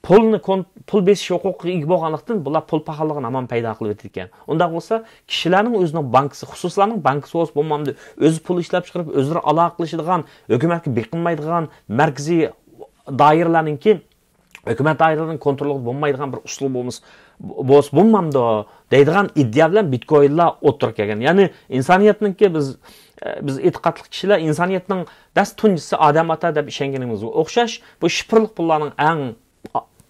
پۇلنى كون-، پۇل بېسىش ھوقۇقىغا ئىگە بولغانلىقتىن، بۇلار پۇل پاخاللىقىنى ھامان پەيدا قىلىۋېتىدىكەن. ئۇنداق بولسا، كىشىلەرنىڭ ئۆزىنىڭ بانكىسى، خۇسۇسلارنىڭ بانكىسى بولسا بولمامدۇ، ئۆزى پۇل ئىشلەپ چىقىرىپ، ئۆزلىرى ئالاقە قىلىشىدىغان، ھۆكۈمەتكە بېقىنمايدىغان، مەركىزىي دائىرىلەرنىڭكى، ھۆكۈمەت دائىرىلىرىنىڭ كونترولىغا بولمايدىغان بىر ئۇسۇل بولمىسا، بولسا بولمامدۇ دەيدىغان ئىدىيە بىلەن بىتكوينلار ئوتتۇرىغا كەلگەن. يەنى ئىنسانىيەتنىڭكى بىز، بىز ئېتىقادلىق كىشىلەر ئىنسانىيەتنىڭ دەس تۇنجىسى ئادەم ئاتا دەپ ئىشەنگىنىمىزگە ئوخشاش، بۇ شىفىرلىق پۇللارنىڭ ئەڭ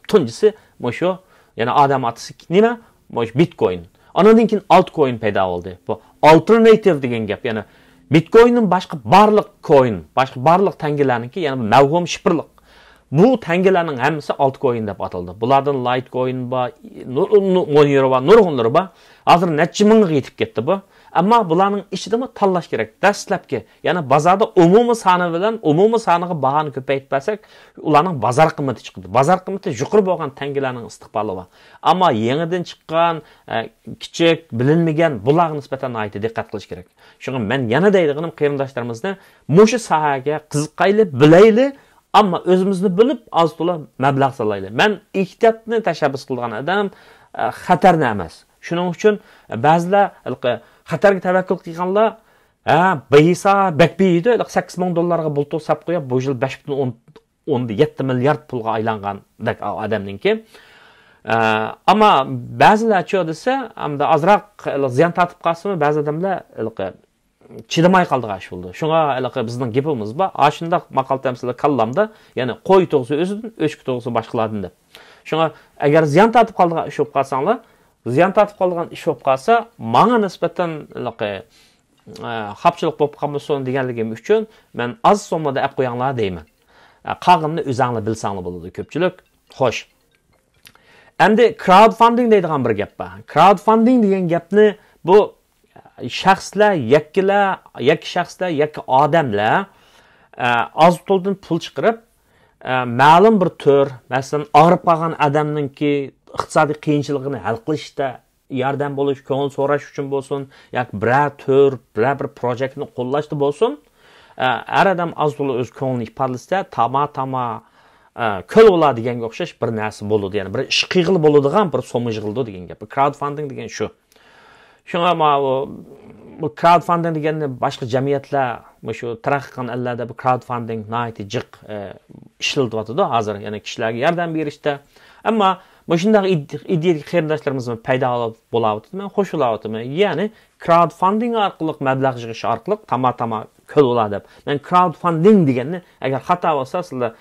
تۇنجىسى مۇشۇ، يەنى ئادەم ئاتىسى نېمە؟ مۇشۇ بىتكوين. ئانىڭدىن كېيىن ئالتكوين پەيدا بولدى. بۇ ئالتېرناتىۋ دېگەن گەپ، يەنى بىتكويندىن باشقا بارلىق كوين، باشقا بارلىق تەڭگىلەرنىڭكى، يەنى بۇ مەۋھۇم شىفىرلىق. بۇ تەڭگىلەرنىڭ ھەممىسى ئالتكوين دەپ ئاتىلىدۇ. بۇلاردىن لايتكوين بار، نۇ-، نۇ-، مونېرو بار، نۇرغۇنلىرى بار. ھازىر نەچچە مىڭغا يېتىپ كەتتى بۇ. ئەمما بۇلارنىڭ ئىچىدىمۇ تاللاش كېرەك. دەسلەپكى، يەنى بازاردا ئومۇمىي سانى بىلەن ئومۇمىي سانىغا باھانى كۆپەيتىپ بەرسەك، ئۇلارنىڭ بازار قىممىتى چىقىدۇ. بازار قىممىتى يۇقىرى بولغان تەڭگىلەرنىڭ ئىستىقبالى بار. ئەمما يېڭىدىن چىققان، ئە، كىچىك، بىلىنمىگەن، بۇلارغا نىسبەتەن ناھايىتى دىققەت قىلىش كېرەك. شۇڭا مەن يەنە دەيدىغىنىم، قېرىنداشلىرىمىزنى مۇشۇ ساھەگە قىزىقايلى، بىلەيلى، ئەمما ئۆزىمىزنى بىلىپ، ئاز تولا مەبلەغ سالايلى. مەن ئېھتىياتنى تەشەببۇس قىلىدىغان ئادەم، ئە، خەتەرنى ئەمەس. شۇنىڭ ئۈچۈن بەزىلەر ھېلىقى خەتەرگە تەۋەككۈل قىلغانلار، ھە، بېيىسا بەك بېيىيدۇ، ھېلىقى سەككىز مىڭ دوللارغا بۇلتۇر ساپ قويۇپ، بۇ يىل بەش پۈتۈن ئوندىن يەتتە مىليارد پۇلغا ئايلانغاندەك ئادەمنىڭكى. ئە، ئەمما بەزىلەرچۇ دېسە، ئەمدى ئازراق زىيان تارتىپ قالسىمۇ، بەزى ئادەملەر ھېلىقى چىدىماي قالىدىغان ئىش بولىدۇ. شۇڭا ھېلىقى بىزنىڭ گېپىمىز بار. ئاشۇنداق ماقال تەمسىللەر كاللامدا، يەنى قوي تۇغسا ئۆزىدىن، ئۆچكە تۇغسا باشقىلاردىن دەپ. شۇڭا ئەگەر زىيان تارتىپ قالىدىغان ئىش بولۇپ قالساڭلار، زىيان تارتىپ قالىدىغان ئىش بولۇپ قالسا، ماڭا نىسبەتەن ھېلىقى، ئە، خاپچىلىق بولۇپ قالمىسۇن دېگەنلىكىم ئۈچۈن مەن ئاز سوممىدا ئەپ قويۇڭلار دەيمەن. ئە، قالغىنىنى ئۆزەڭلار بىلسەڭلار بولىدۇ كۆپچىلىك. خوش. ئەمدى كراودفاندىنگ دەيدىغان بىر گەپ بار. كراودفاندىنگ دېگەن گەپنى بۇ شەخسلەر، يەككىلەر، يەككە شەخسلەر، يەككە ئادەملەر، ئە، ئاز تولدىن پۇل چىقىرىپ، ئە، مەلۇم بىر تۈر، مەسىلەن، ئاغرىپ قالغان ئادەمنىڭكى ئىقتىسادىي قىيىنچىلىقىنى ھەل قىلىشتا ياردەم بولۇش، كۆڭۈل سوراش ئۈچۈن بولسۇن، ياكى بىرەر تۈر، بىرەر بىر پروجېكتنى قوللاشتا بولسۇن، ئە، ھەر ئادەم ئاز تولا ئۆز كۆڭلىنى ئىپادىلىسە، تاما تاما، ئە، كۆل بولا دېگەنگە ئوخشاش بىر نەرسە بولىدۇ. يەنى بىر ئىش قىلغىلى بولىدىغان بىر سومما يىغىلىدۇ دېگەن گەپ. كراودفاندىڭ دېگەن شۇ. شۇڭا ماۋۇ، بۇ كراودفاندىڭ دېگەننى باشقا جەمئىيەتلەر، مۇشۇ تەرەققىي قىلغان ئەللەردە بۇ كراودفاندىڭ ناھايىتى جىق، ئە، ئىشلىتىۋاتىدۇ ھازىر، يەنى كىشىلەرگە ياردەم بېرىشتە. ئەمما مۇشۇنداق ئىد-، ئىدىيەدىكى قېرىنداشلىرىمىزمۇ پەيدا بولاۋاتىدۇ، مەن خوش بولاۋاتىمەن. يەنى كراودفاندىڭ ئارقىلىق مەبلەغ يىغىش ئارقىلىق تاما-تاما كۆل بولا دەپ. مەن كراودفاندىڭ دېگەننى، ئەگەر خاتا بولسا سىلەر،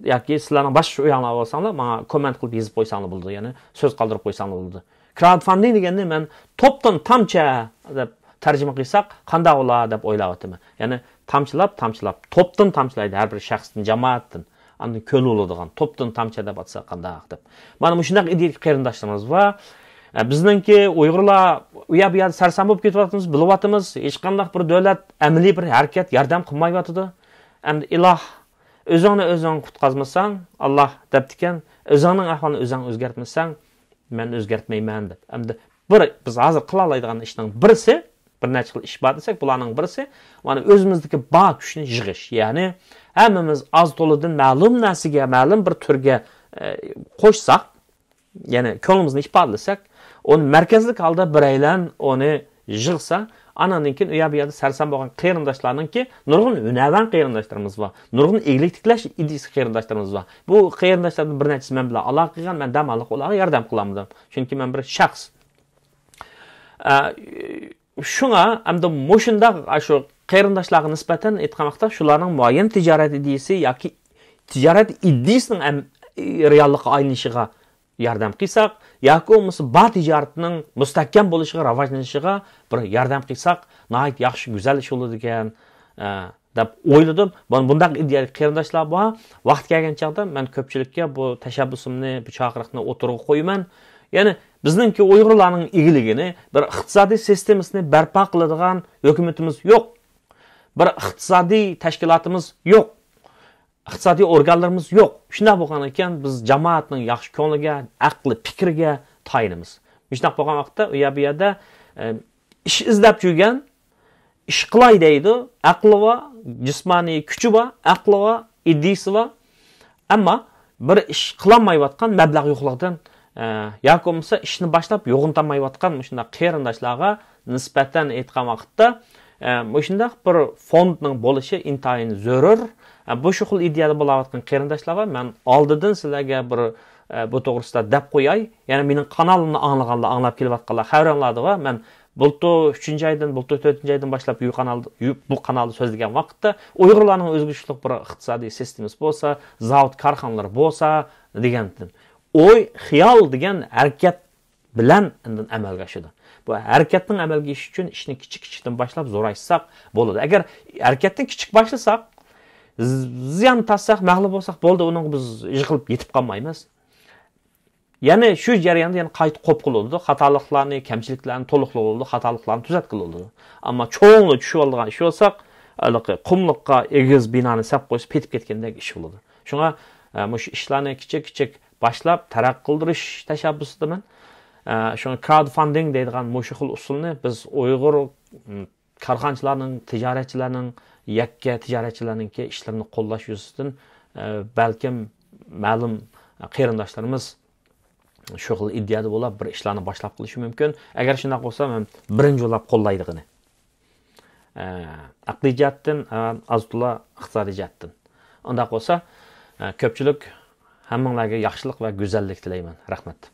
ياكى سىلەرنىڭ باشقا ئويۇڭلار بولساڭلار، ماڭا كوممېنت قىلىپ يېزىپ قويساڭلار بولىدۇ، يەنى سۆز قالدۇرۇپ قويساڭلار بولىدۇ. كراودفاندىڭ دېگەننى مەن توپتىن تامچە دەپ تەرجىمە قىلساق قانداق بولا دەپ ئويلاۋاتىمەن. يەنى تامچىلاپ، تامچىلاپ، توپتىن تامچىلايدۇ ھەر بىر شەخستىن، جامائەتتىن. ئاندىن كۆل بولىدىغان، توپتىن تامچە دەپ ئاتسا قانداق دەپ. مانا مۇشۇنداق ئىدىيەدىكى قېرىنداشلىرىمىز بار. ئە، بىزنىڭكى ئۇيغۇرلار ئۇ يەر بۇ يەردە سەرسان بولۇپ كېتىۋاتىمىز، بىلىۋاتىمىز. ھېچقانداق بىر دۆلەت ئەمەلىي بىر ھەرىكەت، ياردەم قىلمايۋاتىدۇ. ئەمدى ئىلاھ، ئۆزۈڭنى ئۆزۈڭ قۇتقازمىساڭ، ئاللاھ دەپتىكەن، ئۆزۈڭنىڭ ئەھۋالىنى ئۆزۈڭ ئۆزگەرتمىسەڭ، مەن ئۆزگەرتمەيمەن دەپ. ئەمدى بىر، بىز ھازىر قىلالايدىغان ئىشنىڭ بىرسى، بىر نەچچە خىل ئىش بار دېسەك، بۇلارنىڭ بىرسى، مانا ئۆزىمىزدىكى بار كۈچنى يىغىش. يەنى ھەممىمىز ئاز تولىدىن مەلۇم نەرسىگە، مەلۇم بىر تۈرگە، ئە، قوشساق، يەنى كۆڭلىمىزنى ئىپادىلىسەك، ئۇنى مەركەزلىك ھالدا بىرەيلەن ئۇنى يىغسا، ئاناندىن كېيىن ئۇ يەر بۇ يەردە سەرسان بولغان قېرىنداشلارنىڭكى، نۇرغۇن ھۈنەرۋەن قېرىنداشلىرىمىز بار، نۇرغۇن ئىگىلىك تىكلەش ئىدىيىسى قېرىنداشلىرىمىز بار. بۇ قېرىنداشلاردىن بىر نەچچىسى مەن بىلەن ئالاقە قىلغان، مەن دەماللىق ئۇلارغا ياردەم قىلالمىدىم. چۈنكى مەن بىر شەخس. ئە، شۇڭا ئەمدى مۇشۇنداق ئاشۇ قېرىنداشلارغا نىسبەتەن ئېيتقان ۋاقىتتا، شۇلارنىڭ مۇئەييەن تىجارەت ئىدىيىسى ياكى تىجارەت ئىدىيىسىنىڭ ئەم-، رېئاللىققا ئايلىنىشىغا ياردەم قىلساق، ياكى بولمىسا بار تىجارىتىنىڭ مۇستەھكەم بولۇشىغا، راۋاجلىنىشىغا بىر ياردەم قىلساق، ناھايىتى ياخشى، گۈزەل ئىش بولىدىكەن، ئە، دەپ ئويلىدىم. مانا بۇنداق ئىدىيەلىك قېرىنداشلار بار. ۋاقتى كەلگەن چاغدا مەن كۆپچىلىككە بۇ تەشەببۇسۇمنى، بۇ چاقىرىقنى ئوتتۇرىغا قويىمەن. يەنى بىزنىڭكى ئۇيغۇرلارنىڭ ئىگىلىكىنى بىر ئىقتىسادىي سىستېمىسىنى بەرپا قىلىدىغان ھۆكۈمىتىمىز يوق. بىر ئىقتىسادىي تەشكىلاتىمىز يوق. ئىقتىسادىي ئورگانلىرىمىز يوق. شۇنداق بولغان ئىكەن، بىز جامائەتنىڭ ياخشى كۆڭلىگە، ئەقلى پىكرىگە تايىنىمىز. مۇشۇنداق بولغان ۋاقىتتا ئۇ يەر بۇ يەردە، ئە، ئىش ئىزدەپ يۈرگەن، ئىش قىلاي دەيدۇ، ئەقلى بار، جىسمانىي كۈچى بار، ئەقلى بار، ئىدىيىسى بار. ئەمما بىر ئىش قىلالمايۋاتقان، مەبلەغ يوقلۇقىدىن، ئە، ياكى بولمىسا ئىشنى باشلاپ يوغىنىتالمايۋاتقان مۇشۇنداق قېرىنداشلارغا نىسبەتەن ئېيتقان ۋاقىتتا، ئە، مۇشۇنداق بىر فوندنىڭ بولۇشى ئىنتايىن زۆرۈر. ئە، بۇ شۇ خىل ئىدىيەدە بولاۋاتقان قېرىنداشلار بار. مەن ئالدىدىن سىلەرگە بىر، ئە، بۇ توغرىسىدا دەپ قوياي. يەنى مېنىڭ قانالىمنى ئاڭلىغانلار، ئاڭلاپ كېلىۋاتقانلار خەۋىرىڭلاردا بار. مەن بۇلتۇر ئۈچىنچى ئايدىن، بۇلتۇر تۆتىنچى ئايدىن باشلاپ يۇ قانال، يۇ-، بۇ قانالدا سۆزلىگەن ۋاقىتتا ئۇيغۇرلارنىڭ ئۆزگىچىلىك بىر ئىقتىسادىي سىستېمىسى بولسا، زاۋۇت كارخانىلىرى بولسا دېگەن. ئوي، خىيال دېگەن ھەرىكەت بىلەن ئاندىن ئەمەلگە ئاشىدۇ. بۇ ھەرىكەتنىڭ ئەمەلگە ئېشىشى ئۈچۈن ئىشنى كىچىك كىچىكتىن باشلاپ زورايتساق بولىدۇ. ئەگەر ھەرىكەتنى كىچىك باشلىساق، ز-، زىيان تارتساق، مەغلۇپ بولساق بولدى، ئۇنىڭغا بىز يىقىلىپ يېتىپ قالمايمىز. يەنى شۇ جەرياندا يەنە قايتا قوپقىلى بولىدۇ، خاتالىقلارنى، كەمچىلىكلەرنى تولۇقلىغىلى بولىدۇ، خاتالىقلارنى تۈزەتكىلى بولىدۇ. ئەمما چوڭىنى چۈشۈۋالىدىغان ئىش بولساق، ھېلىقى قۇملۇققا ئېگىز بىنانى سەپ قويسا پېتىپ كەتكەندەك ئىش بولىدۇ. شۇڭا، ئە، مۇشۇ ئىشلارنى كىچىك كىچىك باشلاپ تەرەققىي قىلدۇرۇش تەشەببۇسىدىمەن. ئە، شۇڭا كراودفاندىڭ دەيدىغان مۇشۇ خىل ئۇسۇلنى بىز ئۇيغۇر، م، كارخانىچىلارنىڭ، تىجارەتچىلەرنىڭ، يەككە تىجارەتچىلەرنىڭكى ئىشلىرىنى قوللاش يۈزىسىدىن، ئە، بەلكىم مەلۇم قېرىنداشلىرىمىز شۇ خىل ئىدىيەدە بولاپ بىر ئىشلارنى باشلاپ قىلىشى مۇمكىن. ئەگەر شۇنداق بولسا، مەن بىرىنچى بولاپ قوللايدىغىنى. ئە، ئەقلىي جەھەتتىن، ئە، ئاز تولا ئىقتىسادىي جەھەتتىن. ئۇنداق بولسا، ئە، كۆپچىلىك ھەممىڭلارگە ياخشىلىق ۋە گۈزەللىك تىلەيمەن. رەھمەت.